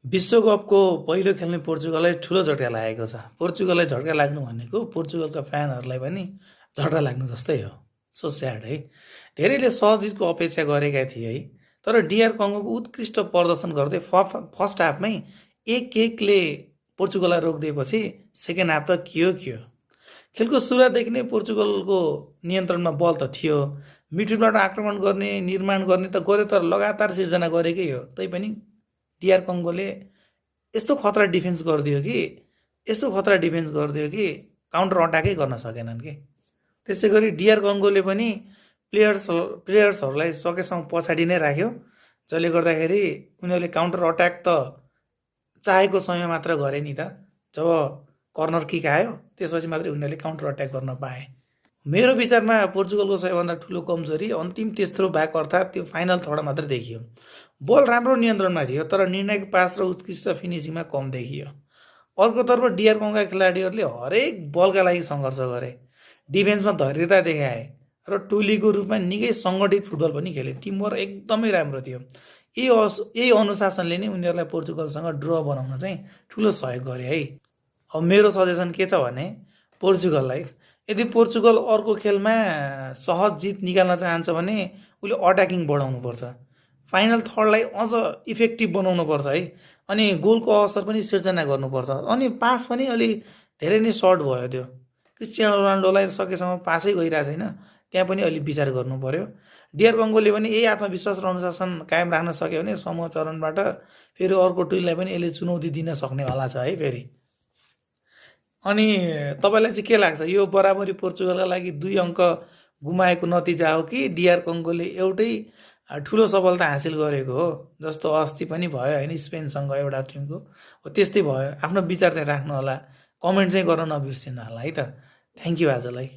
विश्वकपको पहिलो खेल्ने पोर्चुगललाई ठुलो झट्का लागेको छ। पोर्चुगललाई झट्का लाग्नु भनेको पोर्चुगलका फ्यानहरूलाई पनि झट्का लाग्नु जस्तै हो। सो स्याड है। धेरैले सहज जितको अपेक्षा गरेका थिए है। तर डिआर कङ्गोको उत्कृष्ट प्रदर्शन गर्दै फर्स्ट हाफमै 1-1ले पोर्चुगललाई रोकिदिएपछि सेकेन्ड हाफ त के हो। खेलको सुरुवातदेखि नै पोर्चुगलको नियन्त्रणमा बल त थियो। मिडफिल्डबाट आक्रमण गर्ने, निर्माण गर्ने त गर्यो, तर लगातार सिर्जना गरेकै हो। तैपनि डिआर कङ्गोले यस्तो खतरा डिफेन्स गरिदियो कि काउन्टर अट्याकै गर्न सकेनन् कि। त्यसै गरी डिआर कङ्गोले पनि प्लेयर्सहरूलाई सकेसम्म पछाडि नै राख्यो, जसले गर्दाखेरि उनीहरूले काउन्टर अट्याक त चाहेको समय मात्र गरे नि त। जब कर्नर किक आयो त्यसपछि मात्रै उनीहरूले काउन्टर अट्याक गर्न पाए। मेरो विचारमा पोर्चुगलको सबैभन्दा ठुलो कमजोरी अन्तिम तेस्रो भाग अर्थात् त्यो फाइनल थर्ड मात्र देखियो। बल राम्रो नियन्त्रणमा थियो, तर निर्णायक पास र उत्कृष्ट फिनिसिङमा कम देखियो। अर्कोतर्फ डिआर कङ्गोका खेलाडीहरूले हरेक बलका लागि सङ्घर्ष गरे, डिफेन्समा धैर्यता देखाए र टोलीको रूपमा निकै सङ्गठित फुटबल पनि खेले। टिमवर्क एकदमै राम्रो थियो। यही अनुशासनले नै उनीहरूलाई पोर्चुगलसँग ड्र बनाउन चाहिँ ठुलो सहयोग गरे है। अब मेरो सजेसन के छ भने पोर्चुगललाई, यदि पोर्चुगल अर्को खेलमा सहज जित निकाल्न चाहन्छ भने उसले अट्याकिङ बढाउनुपर्छ, फाइनल थर्डलाई अझ इफेक्टिभ बनाउनुपर्छ है। अनि गोलको अवसर पनि सिर्जना गर्नुपर्छ। अनि पास पनि अलि धेरै नै सर्ट भयो। त्यो क्रिस्टियानो रोनाल्डोलाई सकेसम्म पासै गइरहेको छैन, त्यहाँ पनि अलि विचार गर्नु पर्यो। डिआर कङ्गोले पनि यही आत्मविश्वास र अनुशासन कायम राख्न सक्यो भने समूह चरणबाट फेरि अर्को टोलीलाई पनि यसले चुनौती दिन सक्ने वाला छ है फेरि। अनि तपाईँलाई चाहिँ के लाग्छ, यो बराबरी पोर्चुगलका लागि 2 अङ्क गुमाएको नतिजा हो कि डिआर कङ्गोले एउटै ठुलो सफलता हासिल गरेको हो, जस्तो अस्ति पनि भयो होइन स्पेनसँग एउटा टिमको हो, त्यस्तै भयो? आफ्नो विचार चाहिँ राख्नु होला, कमेन्ट चाहिँ गर्न नबिर्सिनु होला है त। थ्याङ्क यू आजलाई।